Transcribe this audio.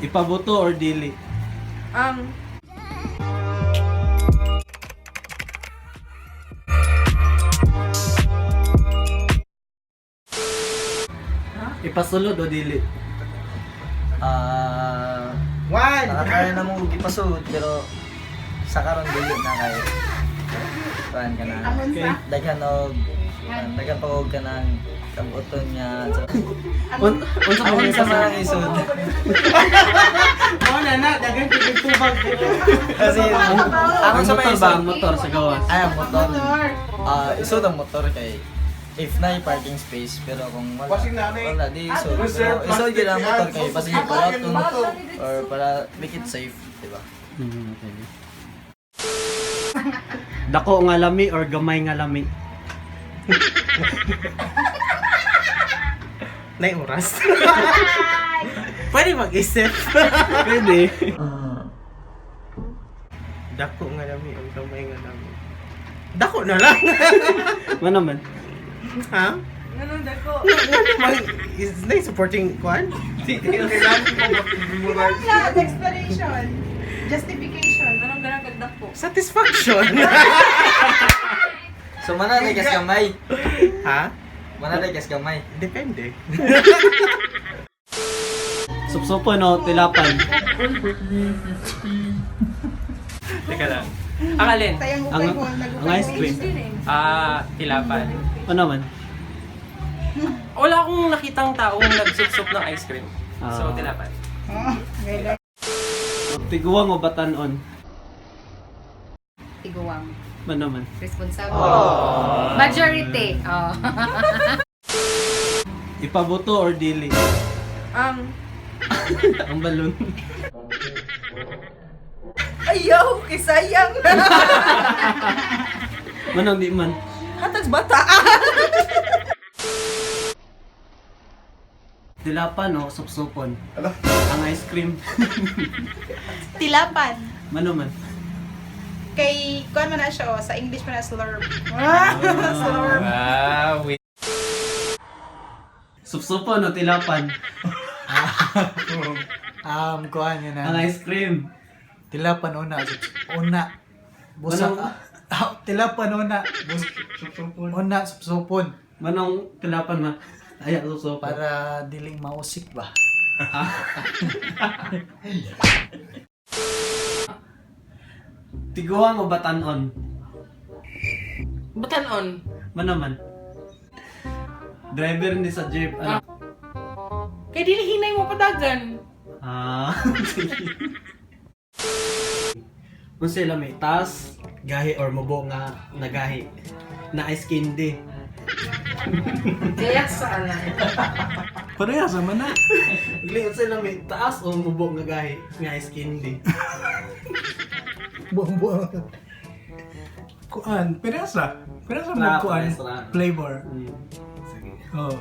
Ipabuto or dili? Ang Ipasulod o dili? Ah, One! nakakaya na mong gipasulod pero sa karon dili na kay kuan ka na. Okay. Daghan og daghan pa og kanang kabuton nga. Unsa Ang man sa mga isod. Oh, na na, daghan kay tubag. Kasi Ang ang sa mga motor ba? isod. Ang motor sa gawas. Ay, ang motor. Ah, isod ang motor kay if na parking space pero kung wala wala di isod. Pero isod gyud ang motor kay pasig palaton or para make it safe, di ba? Okay. Dako nga lami or gamay nga lami? Nay oras. Pwede mag-isip. Pwede. Dako nga lami, ang kamay nga lami. Dako na lang. Ano man? Ha? Ganun dako. Ano man, is na supporting kwan? Wala, explanation. Justification. Ganun ganun kagdako. Satisfaction. So mananay kas gamay. Ha? Mananay kas gamay. Depende. Supsupon o tilapan? Teka lang. Ang alin? Sayang Ang, upay mo, ang ice cream. Ah, tilapan. Ano man? Wala akong nakitang taong nagsup-sup ng ice cream. So, Ah. tilapan. Tiguang o batanon? Tiguang. Ano man? Responsible. Majority. Oh. Ipabuto or dili? Ang Ang balon. Ayaw, kisayang. Manong di man. Hatag bata. Tilapan o supsupon? Ang ice cream. Tilapan. Mano man? Kay, kuan man na siya, oh, sa English man na slurp. Slurp. Ah, wait. Supsupon o tilapan? Kuan yun Ang na. ice cream. Tilapan una. Una. Busa. Manong- Ah, tilapan una. Una, supsupon. Manong tilapan ma? Ay, supsupon. Para diling mausik ba? Tiguang o batanon? Batanon. Mano man? Driver ni sa jeep. Ano? Kay dili hinay mo padagan. Ah, sige. Kung sila may tas, gahi or mubo nga nagahi. Na ice candy. Kaya sa alam. Pareha sa man na. Gliot sila may taas o mubo nga gahi nga ice candy. Buong buong. Kuan, pareha sa. Pareha sa Ra, kuan. parehas ra. Flavor. Sige. Oh.